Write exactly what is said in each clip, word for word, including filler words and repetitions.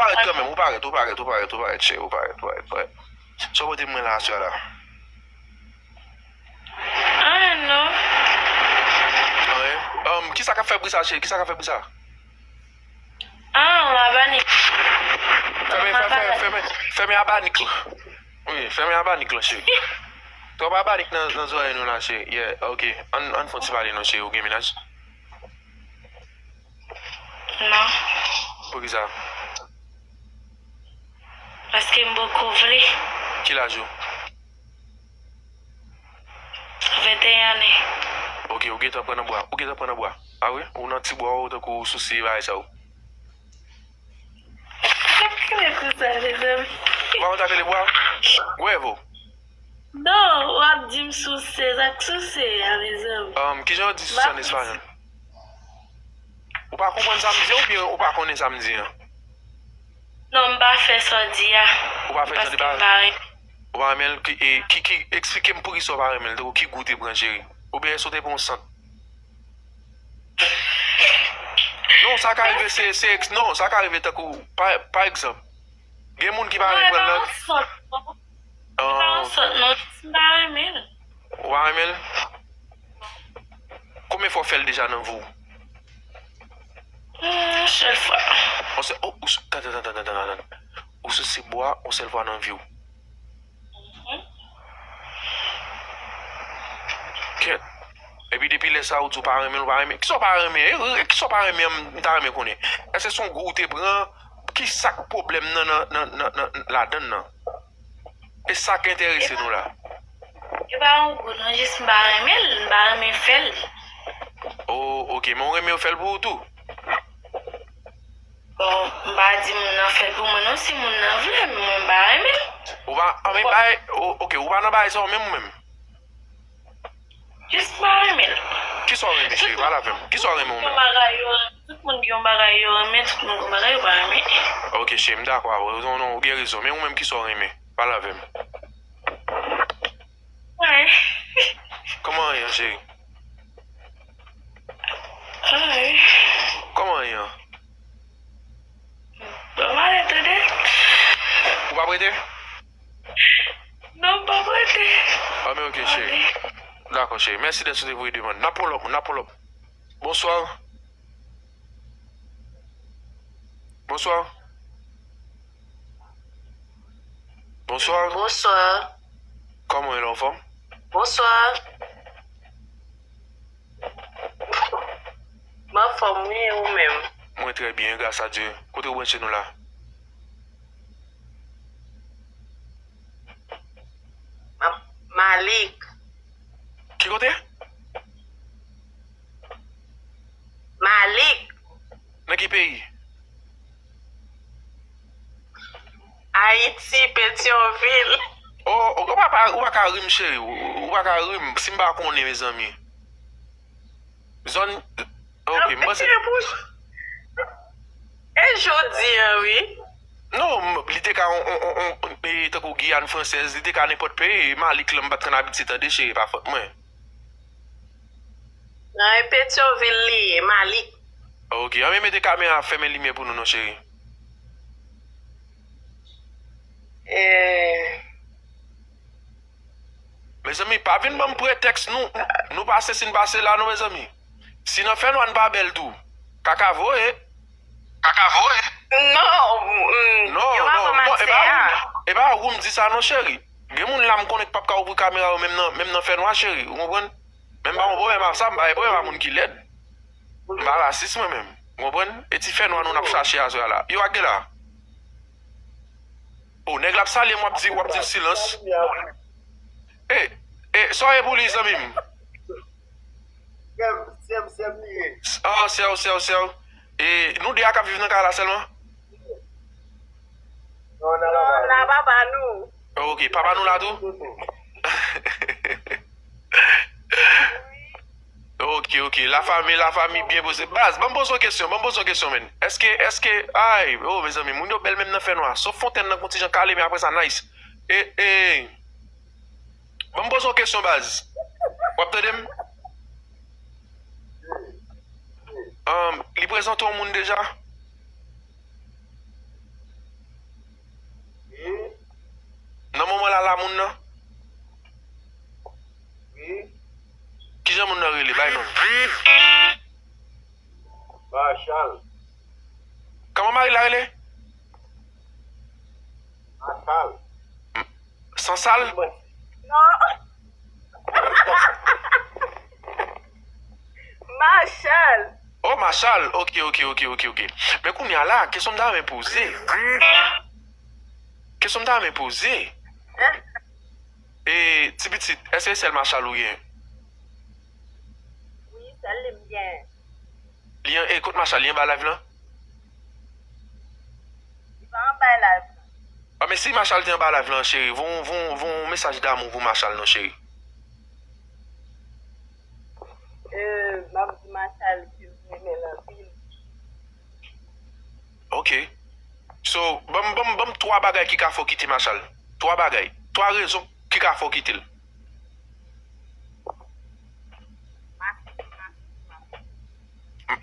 parèt kanmenm, ou parèt, ou parèt, ou parèt, ou parèt, cheri, ou parèt, ou parèt, ou parèt. Sa w pote mwen la aswè a la? Anyen non. Anyen? Um, kisa k ap fè bri sa, cheri? Kisa k ap fè bri sa? Ah, m abanik. Fèmen, fèmen, fèmen, fèmen abanik lan. Wi, fèmen abanik lan, cheri. Twòp abanik nan, nan zòrèy nou la, cheri. Yeah, ok. Ann, ann fè yon ti pale non, cheri. Ou gen mennaj? Non. Poukisa? Paske m poko vle. Ki laj ou? Venteyen ane. Ok, ou gentan pran nan bwa. Ou gentan pran nan bwa. A wi? Ou nan ti bwa ou tankou ou souse bagay sa ou. Sa k rele pou sa, mezanmi? Ou pa konn sa k rele bwa? Wè vo. Non, w ap di m souse, sa k souse a, mezanmi? Um, kijan yo di souse an espayòl? Ou pa konprann sa m di an oubyen ou pa konnen sa m di an? Non, m pa fè sa w di a. Ou pa fè jan de bagay? Ou pa renmen l? Ki, e, ki, ki, eksplike m poukisa w pa renmen l, tankou ki gou w te pran, cheri? Oubyen èske w te pran yon sant? Non, sa ka rive, se, se, eks- non, sa ka rive tankou, pa, pa egzanp, gen moun ki pa renmen pran lang. Non, e pa yon sant, non. E pa yon sant, non, jis m pa renmen l. Ou pa renmen l? Konbyen fwa w fè l deja nan vi w? Hmm, yon sèl fwa. Yon sèl, oh, ou, tann, tann, tann. Ou souse bwa yon sèl fwa nan vi w. Mhm. Kèt. Epi depi lè sa a, ou di w pa renmen l, ou pa renmen. Kisa w pa renmen? E, e, kisa w pa renmen an, m ta renmen konnen. Èske se yon gou w te pran? Ki sa k pwoblèm nan, nan, nan, nan, nan, ladann nan? E sa k enterese nou la. E pa yon gou non, jis m pa renmen l, m pa renmen fè l. Oh, ok, men w renmen yo fè l pou ou tou? Bon, m pa di moun nan fè l pou mwen non, si moun nan vle, men mwen m pa renmen l. Ou pa, anben, bay, o-, ok, ou pa nan bagay sa ou menm ou menm? Jis m pa renmen l. Kisa w renmen, cheri? Pale avè m. Kisa w renmen ou menm? Tout moun gen yon bagay yo renmen, tout moun gen yon bagay yo renmen, tout moun gen yon bagay yo pa renmen. Ok, cheri, m dakò avè w. Non, non, ou gen rezon. Men ou menm, kisa w renmen? Pale avè m. Anyen. Kòman anyen an, cheri? Anyen. Kòman anyen an? Bon, m ale tande. Ou p ap rete? Non, m p ap rete. Ah, men ok, cheri. Dakò, cheri. Mèsi dèske w te voye demann. N ap pull up, n ap pull up. Bonswa. Bonswa. Bonswa. Bonswa. Kòman w ye la, anfòm? Bonswa. M anfòm, wi, e ou menm? Mwen trè byen, gras a Dye. Kote w branche nou la? Ma-, Malik. Ki kote? Malik. Nan ki peyi? Ayiti, Petyonvil. Oh, oh, ou pa, pa, ou pa ka ri m, cheri. Ou, ou pa ka ri m si m pa konnen, mezanmi. Zòn, ok, m panse. E jodi a, wi. Non, m, li te ka on, on, on, on, e, tankou Giyàn Fransèz, li te ka nenpòt peyi. Malik lan, m pa t konn abitye tande, cheri, pa fòt mwen. Nan e Petyonvil li ye, Malik. Ok, anben mete kamera, fèmen limyè pou nou non, cheri. Eh. Mezanmi, pa vin ban m pretèks, nou, nou pase, si n pase la, non, mezanmi. Si nan fènwa n pa bèl tou, kaka voye. Kaka voye. Non, mm, non, non, non, e pa ou, e pa ou m di sa, non, cheri. Gen moun la m konnen k p ap ka ouvri kamera yo, menm nan, menm nan fènwa, cheri. Ou konprann? Men m pa gon pwoblèm ak sa, m pa gen pwoblèm ak moun ki lèd. M pa rasis, mwen menm. Ou konprann? E ti fènwa nou n ap chache aswè a la. Yo, ak gen la. Oh, nèg la ap salye m, w ap di, w ap di silans. E, e, sa w ye pou li, zanmi m? Sè m, sè m, sè m li ye. Ah, sè w, sè w, sè w. E, nou de a k ap viv nan kay la sèlman? Non, nan papa nou. Ok, papa nou la tou? Ok, ok. Lafanmi, lafanmi byen poze. Baz, ban m poze yon kesyon, ban m poze yon kesyon, menn. Èske, èske, ay, oh, mezanmi, moun yo bèl menm nan fènwa. Sof fontèn nan, gon ti jan kale, men apre sa, nice. E, e, ban m poze yon kesyon, baz. W ap tande m? Ahn, li prezante yon moun deja? Moun nan? Wi. Kijan moun nan rele? Bay non. Machal. Kòman mari la rele? Machal. Sansal? Non. Machal. Oh, Machal. Ok, ok, ok, ok, ok. Men kounye a la, kesyon m ta renmen poze. Kesyon m ta renmen poze. E, ti pitit, èske se sèl Machal ou gen? Wi, sèl li m gen. Li an, e, kot Machal? Li anba live lan? Li pa anba live lan. Ah, men si Machal te anba live lan, cheri, voye yon, voye yon, voye yon mesaj damou pou Machal non, cheri. Euh, m ap di Machal ke m renmen l anpil. Ok. So, ban m, ban m, ban m twa bagay ki ka fè w kite Machal. Twa bagay. Twa rezon ki ka fè w kite l.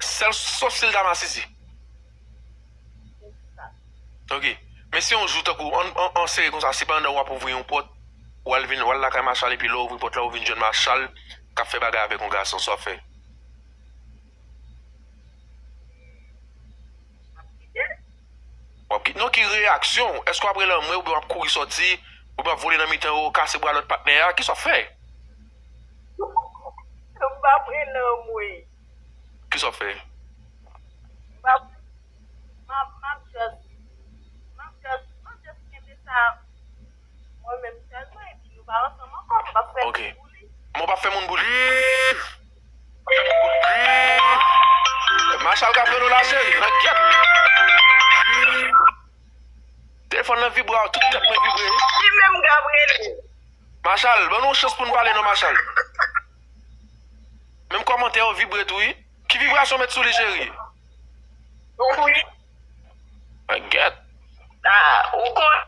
Sèl, sof si l ta masisi. Ok. Men si yon jou, tankou, an, an, an seri konsa, si pandan w ap ouvri yon pòt, w al vin, w al lakay Machal, epi lè w ouvri pòt la, ou vin jwenn Machal k ap fè bagay avèk yon gason, sa w ap fè? W ap kite? Non, ki reyaksyon w? Èske w ap rele anmwe oubyen w ap kouri sòti, oubyen w ap vole nan mitan yo, kase bra lòt patnè a? Kisa w ap fè? M p ap rele anmwe. Kisa w ap fè? M p ap, m ap, m ap just, m ap just, m ap just kenbe sa. Mwen menm sèlman, epi nou pa ansanm ankò, m p ap fè moun pou li. Men w p ap fè moun pou li. Machal k ap rele w la, cheri, nan kèt. Telefòn nan vibre, tout tèt mwen vibre. Li menm k ap rele. Machal, ban nou yon chans pou n pale non, Machal. Menm kòmantè yo vibre tou, wi. Ki vibrasyon w met sou li, cheri? Wi. Mwen gèt. Ah, ou konn.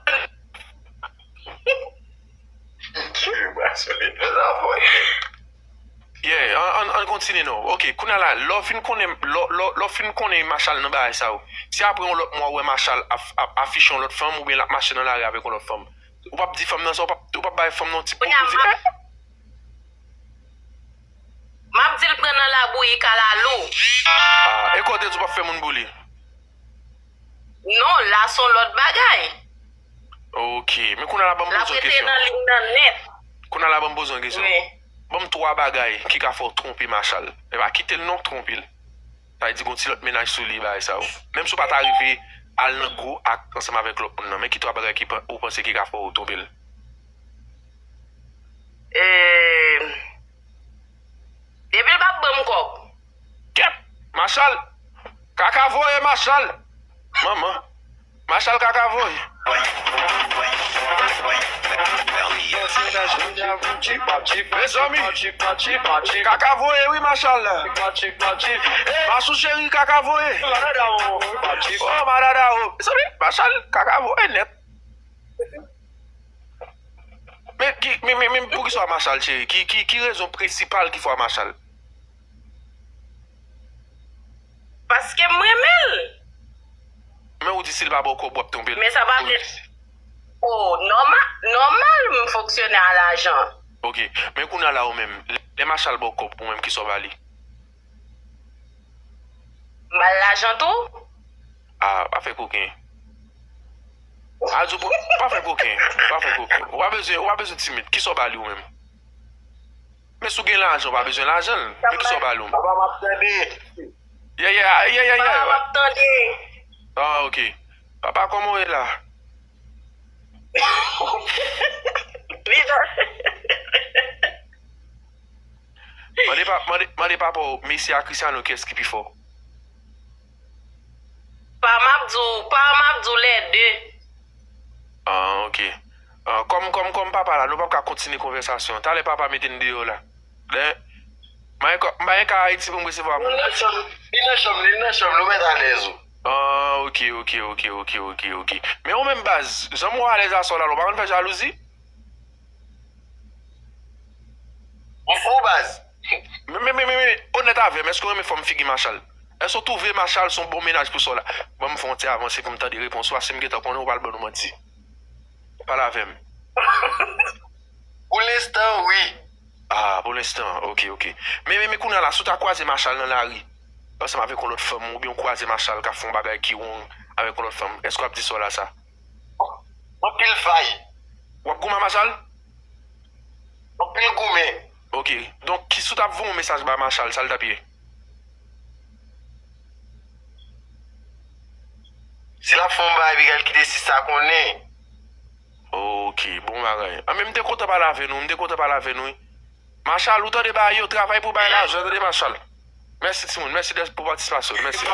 Ki vibrasyon li fè la, boy? Yeah, an, an, an kontinye non. Ok, kounye a la, lè w fin konnen, lè, lè, lè w fin konnen Machal nan bagay sa yo, si apre yon lòt mwa ou wè Machal ap, ap afiche yon lòt fanm oubyen l ap mache nan lari avèk yon lòt fanm, ou p ap di fanm nan sa, ou p ap, ou p ap bay fanm nan yon ti pwopoze. M ap di l pran nan labouyi kalalou. Ah, e kote di w p ap fè moun pou li? Non, la se yon lòt bagay. Ok, men kounye a la ban m poze yon kesyon. L ap rete nan liy nan nèt. Kounye a la ban m poze yon kesyon. Wi. Ban m twa bagay ki ka fè w twonpe Machal. E pa kite l non, twonpe l. Sa vle di gon ti lòt mennaj sou li, bagay sa yo. Menm si w pa ta rive al nan gwo ak ansanm avèk lòt moun nan, men ki twa bagay ki pa, ou panse ki ka fè w twonpe l? Eh, depi l p ap ban m kòb. Kèt! Machal! Kaka voye, Machal! Manman! Machal kaka voye! Mezanmi! Kaka voye wi, Machal! Masou cheri, kaka voye! Oh, madada, oh! Mezanmi, Machal kaka voye nèt! Men ki, men, men, men poukisa w a Machal, cheri? Ki, ki, ki rezon prensipal ki fè w a Machal? Paske m renmen l. Men ou di si l pa ba w kòb, w ap twonpe l. Men sa pa vle. Oh, nòmal, nòmal m fonksyone a lajan. Ok, men kounye a la ou menm, lè, lè Machal ba w kòb, ou menm kisa w ba li? M ba l lajan tou. Ah, pa fè koken. A di w pou, pa fè koken, pa fè koken. Ou pa bezwen, ou pa bezwen timid. Kisa w ba li ou menm? Men si w gen lajan, w pa bezwen lajan l. Men kisa w ba li ou menm? Papa, m ap tande. Yeah, yeah, yeah, yeah, yeah. Papa, m ap tande. Ah, ok. Papa, kòman w ye la? Li nan Mande pa, mande, mande papa w, Messi a Cristiano, kiyès ki pi fò? Pa m ap di w, pa m ap di w lè de. Ah, ok. Ah, kòm, kòm, kòm papa la, nou p ap ka kontinye konvèsasyon an. Talè papa mete n deyò la. Lè, m pa gen ka Ayiti pou m resevwa moun. Li nan chanm, li nan chanm, li nan chanm, nou mèt alèz ou. Ah, ok, ok, ok, ok, ok, ok. Men ou menm baz, jan m wè w alèz aswè la, ou pa konn fè jalouzi? M fou baz. Men, men, men, men, men, onèt avè m, èske w renmen fòm figi Machal? Èske w twouve Machal se yon bon mennaj pou sa w la? Ban m fè yon ti avanse pou m tande repons ou a, si m gentan konnen ou pral ban nou manti. Pale avè m. Pou lenstan, wi. Ah, pou lenstan, ok, ok. Men, men, men kounye a la, si w ta kwaze Machal nan lari, ansanm avèk yon lòt fanm, oubyen w kwaze Machal k ap fè yon bagay ki wrong avèk yon lòt fanm, èske w ap di sa w la sa? Anpil fay. W ap goumen a Machal? Anpil goumen. Ok. Donk, ki si w t ap voye yon mesaj ba Machal, sa l t ap ye? Si l ap fè yon bagay, li pral kite sista konnen. Ok, bon bagay. Anben, m te kontan pale avè nou, m te kontan pale avè nou, wi. Machal, ou tande bagay yo, travay pou bay lajan, tande, Machal. Mèsi, timoun, mèsi dè- pou patisipasyon, mèsi.